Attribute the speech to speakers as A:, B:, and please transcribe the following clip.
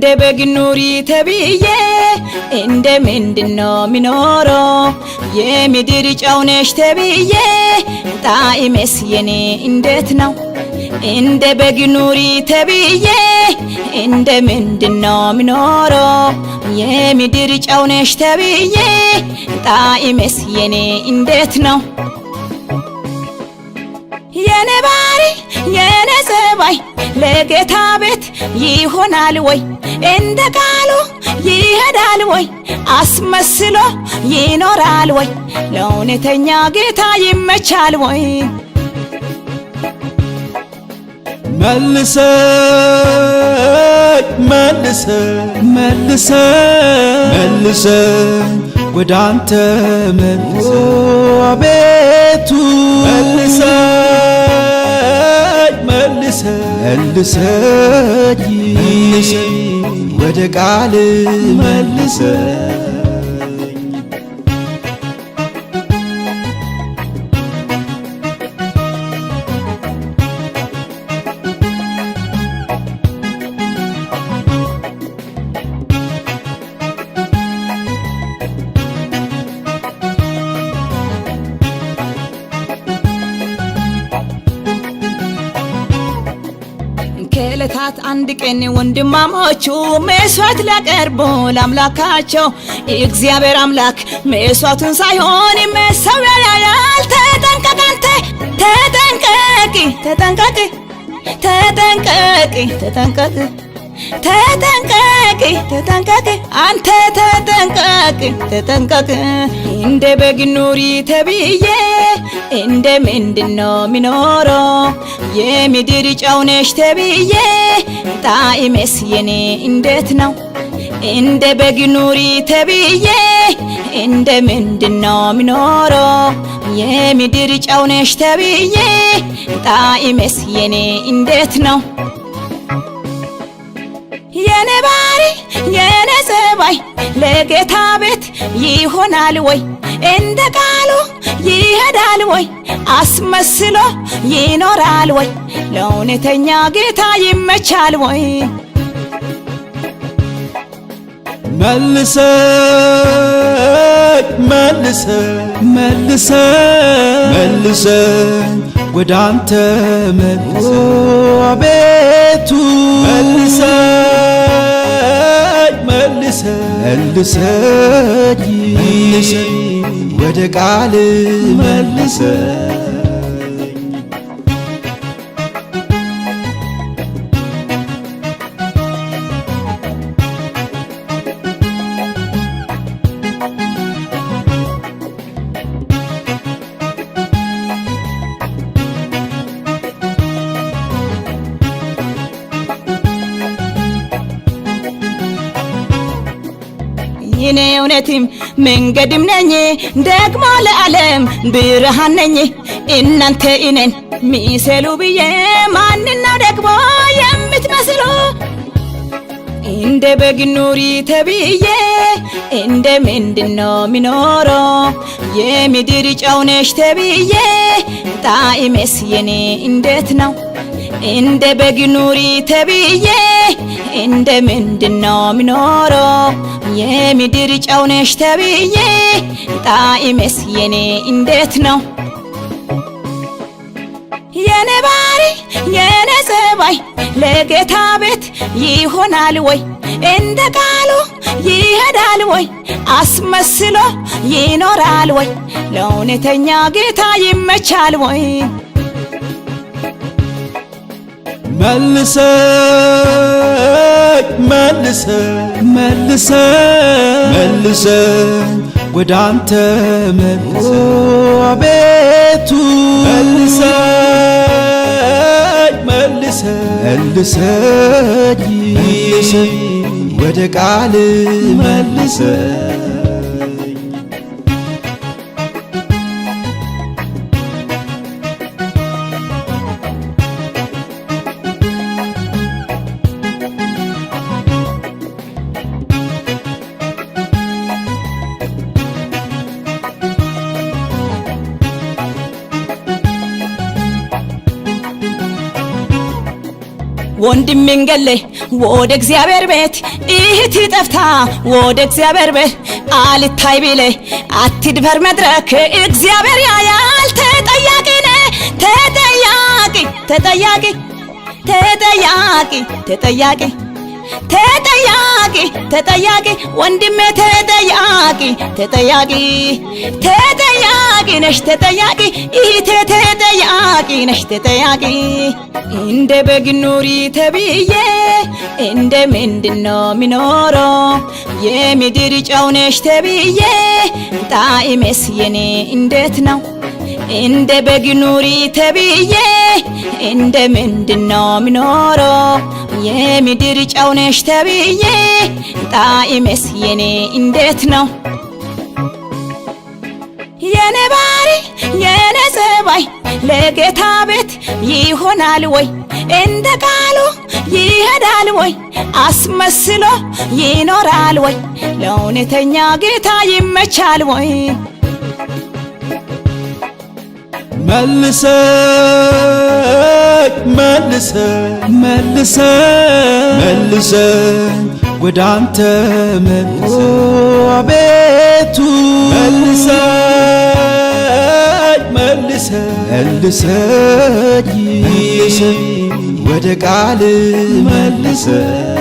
A: እንደ በግ ኑሪ ተብዬ እንደ ምንድነው ሚኖረው? የምድር ጨው ነሽ ተብዬ ጣዕሜስ የኔ እንዴት ነው? እንደ በግ ኑሪ ተብዬ እንደ ምንድነው ሚኖረው? የምድር ጨው ነሽ ተብዬ ጣዕሜስ የኔ እንዴት ነው? የኔ ባህሪ የኔ ጸባይ ለጌታ ቤት ይሆናል ወይ? እንደ ቃሉ ይሄዳል ወይ? አስመስሎ ይኖራል ወይ? ለእውነተኛ ጌታ ይመቻል ወይ?
B: መልሰኝ መልሰኝ መልሰኝ መልሰኝ ወደ አንተ መልሰኝ አቤቱ መልሰኝ መልሰኝ መልሰኝ ወደ ቃል መልሰኝ።
A: ከዕለታት አንድ ቀን ወንድማሞቹ መስዋዕት ሊያቀርቡ ለአምላካቸው እግዚአብሔር አምላክ መስዋዕቱን ሳይሆን መሠዊያ ያያል። ተጠንቀቅ አንተ ተጠንቀቂ ተጠንቀቂ ተጠንቀቂ ተጠንቀቂ ተጠንቀቂ ተጠንቀቂ አንተ ተጠንቀቂ ተጠንቀቂ። እንደ በግ ኑሪ ተብዬ እንደ ምንድነው ሚኖረው? የምድር ጨው ነሽ ተብዬ ጣዕሜስ የኔ እንዴት ነው? እንደ በግ ኑሪ ተብዬ እንደ ምንድነው ሚኖረው? የምድር ጨው ነሽ ተብዬ ጣዕሜስ የኔ እንዴት ነው? የኔ ባህሪ የኔ ጸባይ ለጌታ ቤት ይሆናል ወይ? እንደ ቃሉ ይሄዳል ወይ? አስመስሎ ይኖራል ወይ? ለእውነተኛ ጌታ ይመቻል ወይ?
B: መልሰኝ መልሰኝ መልሰኝ መልሰኝ ወደ አንተ መልሰኝ አቤቱ መልሰኝ መልሰኝ መልሰኝ ወደ ቃል መልሰኝ።
A: እኔ እውነትም መንገድም ነኝ፣ ደግሞ ለዓለም ብርሃን ነኝ። እናንተ እኔን ሚሰሉ ብዬ ማንና ደግሞ የምትመስሉ? እንደ በግ ኑሪ ተብዬ እንደ ምንድነው ሚኖረው? የምድር ጨው ነሽ ተብዬ ጣዕሜስ የኔ እንዴት ነው? እንደ በግ ኑሪ ተብዬ እንደ ምንድነው ሚኖረው? የምድር ጨው ነሽ ተብዬ ጣዕሜስ የኔ እንዴት ነው? የኔ ባህሪ የኔ ጸባይ ለጌታ ቤት ይሆናል ወይ? እንደ ቃሉ ይሄዳል ወይ? አስመስሎ ይኖራል ወይ? ለእውነተኛ ጌታ ይመቻል ወይ?
B: መልሰኝ መልሰኝ መልሰኝ መልሰኝ ወደ አንተ መልሰኝ አቤቱ መልሰኝ መልሰኝ መልሰኝ ወደ ቃል መልሰኝ።
A: ወንድሜን ገለ ወደ እግዚአብሔር ቤት፣ እህት ጠፍታ ወደ እግዚአብሔር ቤት አልታይ ቢለ አትድፈር መድረክ፣ እግዚአብሔር ያያል። ተጠያቂ ነህ፣ ተጠያቂ፣ ተጠያቂ፣ ተጠያቂ፣ ተጠያቂ፣ ተጠያቂ፣ ተጠያቂ፣ ወንድሜ ተጠያቂ፣ ተጠያቂ፣ ተጠያቂ ነሽ፣ ተጠያቂ፣ እህቴ ተጠያቂ ነሽ፣ ተጠያቂ። እንደ በግ ኑሪ ተብዬ እንደ ምንድነው ሚኖረው? የምድር ጨው ነሽ ተብዬ ጣዕሜስ የኔ እንዴት ነው? እንደ በግ ኑሪ ተብዬ እንደ ምንድነው ሚኖረው? የምድር ጨው ነሽ ተብዬ ጣዕሜስ የኔ እንዴት ነው? የኔ ባህሪ፣ የኔ ጸባይ ለጌታ ቤት ይሆናል ወይ? እንደ ቃሉ ይሄዳል ወይ? አስመስሎ ይኖራል ወይ? ለእውነተኛ ጌታ ይመቻል ወይ?
B: መልሰኝ፣ መልሰኝ፣ መልሰኝ፣ መልሰኝ፣ ወደ አንተ መልሰኝ አቤቱ፣ መልሰኝ፣ መልሰኝ፣ መልሰኝ፣ መልሰኝ፣ ወደ ቃል መልሰኝ።